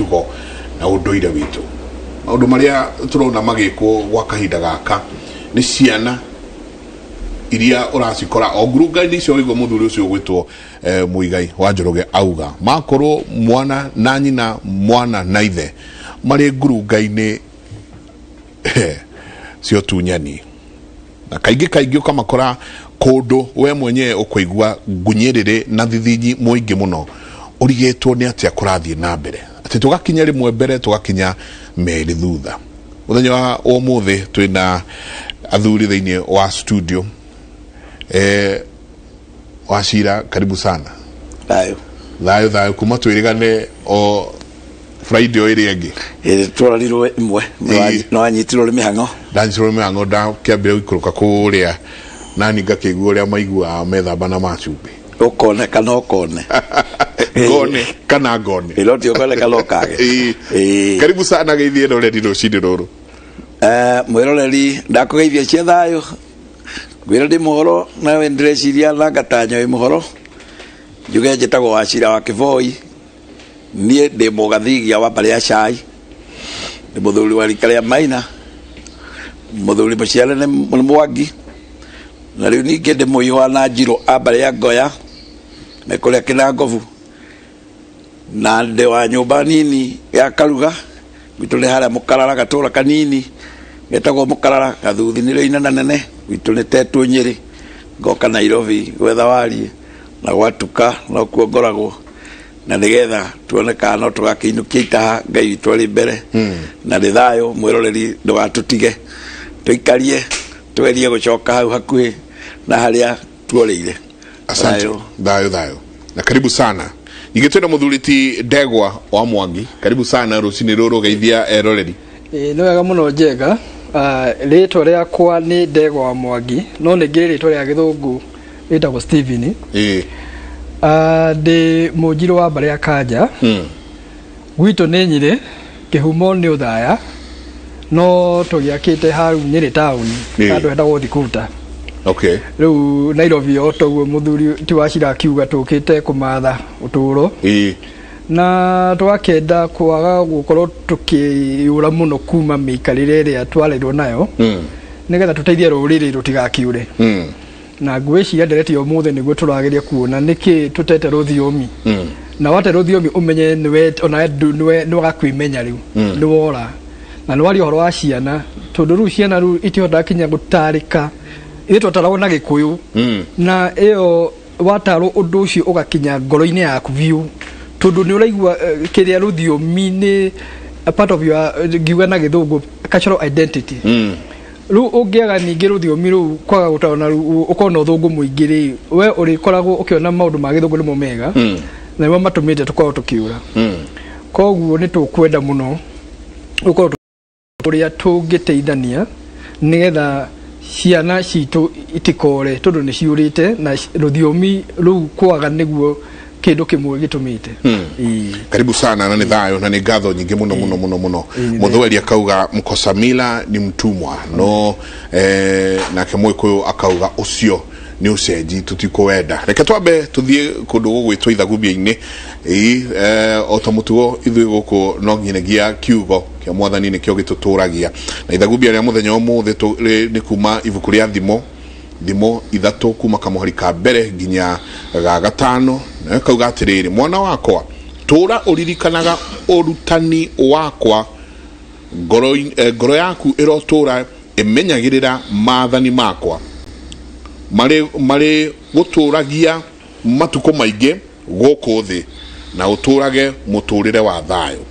Mĩtugo na ũndũire witũ, maũndũ marĩa tũrona magĩkwo gwa kahinda gaka nĩ ciana iria ũracikora o ngurunga-inĩ icio. Ũigua mũthuri ũcio ũgwĩtwo Mũigai wa Njoroge auga makorwo mwana na nyina, mwana na ithe marĩ ngurunga-inĩ cia ũtunyani, na kaingĩ kaingĩ ũkamakora kũndũ we mwenyewe ũkũigua ngunyĩrĩrĩ na thithinyi mũingĩ mũno, ũrigĩtwo nĩ atĩa kũrathiĩ na mbere, atĩ tũgakinya rĩmwe mbere, tũgakinya merĩ thutha. Mũthenya wa ũmũthĩ twĩna athuri thĩinĩ wa studio. Wacira, karibu sana. Thayũ. Thayũ thayũ. Kuma twĩrĩgane o Friday o ĩrĩa ĩngĩ. Ĩrĩ twarirwo ĩmwe. Nĩwanyitirwo nĩ mĩhang'o. Ndanyitirwo nĩ mĩhang'o, ndakĩambire gũikũrũka kũrĩa nani ngakĩigua ũrĩa maiguaga methamba na macumbĩ. Ũkone kana ũkone. Ngone kana ngone. Ĩno ti ũkone kana ũkage. Ĩĩ. Karibu sana, geithie roreri rũcinĩ rũrũ. Mwĩroreri, ndakũgeithia cia thayũ, ngwĩra ndĩ mũhoro, nawe ndĩreciria na ngatanya wĩ mũhoro. Njuge njĩtagwo Wacira wa Kĩboi, niĩ ndĩ mũgathigia wa mbarĩ ya cai, ndĩ mũthuri wa rika rĩa Maina, mũthuri mũciare nĩ Mwangi, na rĩu ningĩ ndĩ mũihwa na Njirũ a mbarĩ ya Ngoya me kũrĩa Kĩnangobu, na ndĩ wa nyũmba nini ya Karuga. Gwitũ nĩ harĩa Mũkarara, gatũra kanini getagwo Mũkarara, gathuthi nĩrĩo inana nene. Gwitũ nĩ Tetũ, Nyĩrĩ. Ngoka Nairobi gwetha wariĩ, na gwatuka nokuo ngoragwo, na nĩgetha tuone kana no tũgakĩinũkia itaha. Ngai witũ arĩ mbere na nĩ thayũ. Mwĩroreri, ndũgatũtige, tũikarie tũgerie gũcoka hau hakuhĩ na harĩa tuorĩire. Asante. Thayũ. Thayũ thayũ na karibu sana. Ningĩ twĩna mũthuri ti Ndegwa wa Mwangi, karibu sana rũcinĩ rũrũ, geithia eroreri. Ĩĩ, nĩ wega mũno Njenga. Rĩtwa rĩakwa nĩ Ndegwa wa Mwangi, no nĩ ngĩrĩ rĩtwa rĩa gĩthũngũ rĩtagwo Steven. Ndĩ mũnjirũ wa mbarĩ ya Kanja. Gwitũ nĩ Nyĩrĩ, kĩhumo nĩ Ũthaya, no tũgĩakĩte hau Nyĩrĩ taũni, handũ hetagwo Thikuta. Rĩu Nairobi, o toguo mũthuri ti Wacira akiuga, tũkĩte kũmatha ũtũũro na twakenda kwaga gũkorwo tũkĩũra mũno kuma mĩikarĩre ĩrĩa twareirwo nayo, nĩgetha tũteithie rũrĩrĩ rũtigakiũre. Na ngwĩciria ndereti ya ũmũthĩ nĩguo tũrageria kuona nĩkĩ tũtete rũthiomi, na wate rũthiomi ũmenye nĩwe ona nĩwe nĩwaga kwĩmenya, rĩu nĩ wora na nĩ waria ũhoro wa ciana, tondũ rĩu ciana rĩu itihotaga kinya gũtarĩka. Ithuĩ twataragwo na Gĩkũyũ, na ĩyo watarwo ũndũ ũcio ũgakinya ngoro-inĩ yaku biũ, tondũ nĩ ũraigua kĩrĩa rũthiomi nĩ a part of your, ngiuga na gĩthũngũ, cultural identity. Rĩu ũngĩaga ningĩ rũthiomi rũu, kwaga gũtarwo na rũu, ũkorwo na ũthũngũ mũingĩ rĩ, we ũrĩkoragwo ũkĩona maũndũ ma gĩthũngũ nĩmo mega, na nĩmo matũmĩte tũkorwo tũkĩũra. Koguo nĩ tũkwenda mũno gũkorwo ũrĩa tũngĩteithania nĩgetha ciana citũ itikore, tondũ nĩ ciũrĩte na rũthiomi rũu kwaga nĩguo kĩndũ kĩmwe gĩtũmĩte. Ĩĩ. Karibu sana na nĩ thayũ na nĩ ngatho nyingĩ mũno mũno mũno mũno. Mũthweri akauga mkosa mila ni mtumwa, no nake Mũgĩkũyũ akauga ũcio nĩ ũcenji tũtikũwenda. Reke twambe tũthiĩ kũndũ gũgwĩtwo ithagumia-inĩ. Ĩĩ, o ta mũtugo ithuĩ gũkũ no nginyagia kiugo kĩa mwathani nĩkĩo gĩtũtũragia, na ithagumia rĩa mũthenya ũmũthĩ nĩ kuma ibuku rĩa Thimo, Thimo 3, kuma kamũhari ka mbere nginya ga gatano, nayo kauga atĩrĩrĩ: "Mwana wakwa, tũra ũririkanaga ũrutani wakwa, ngoro yaku ĩrotũra ĩmenyagĩrĩra maathani makwa. Marĩ gũtũragia matukũ maingĩ gũkũ thĩ, na ũtũrage mũtũrĩre wa thayũ."